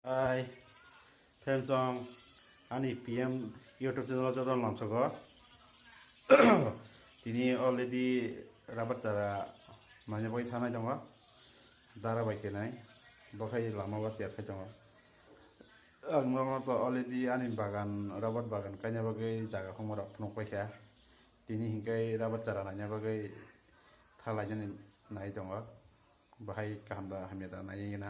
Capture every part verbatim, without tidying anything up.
Hai, friends, ang ani P M YouTube channel o joto lamsogo. Tini already rabar chara manya bai thanai tongo. Dara bai kenai. Bo khai lama ba tiar khai tongo. Ang norok to already ani bagan, rabar bagan kaina bagwi jaga khumorok phunuk paikha. Tini hinkai rabar chara naina bagwi thalainani nai tongo. Bahai kaham da hamya da nai na.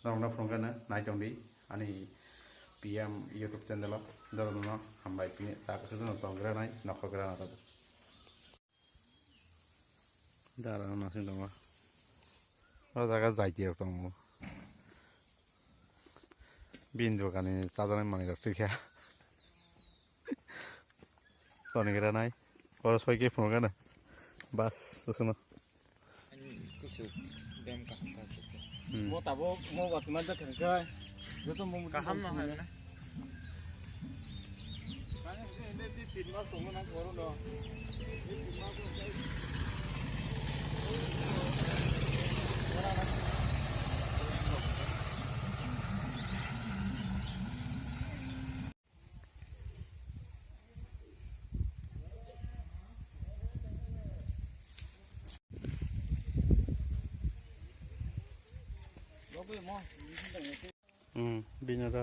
Norokno phunukgana nai tongdi ani P M YouTube channel o. Jotono hambai pini ta khe jono tonggra nai nokhogra na. Dara no sing tongo. O jaga jaiti rok tongo. Bini dogani chajaknai manwi rok twi kha. Tonigra nai. Oro soi khe phunukgana. Bas, susuno. Kusu bem kaham ka se. Hmm. Mo tabo mo watma da khan kai. Joto mo kaham na hai na. Tin mas tong na koro no. Hmm, bini da.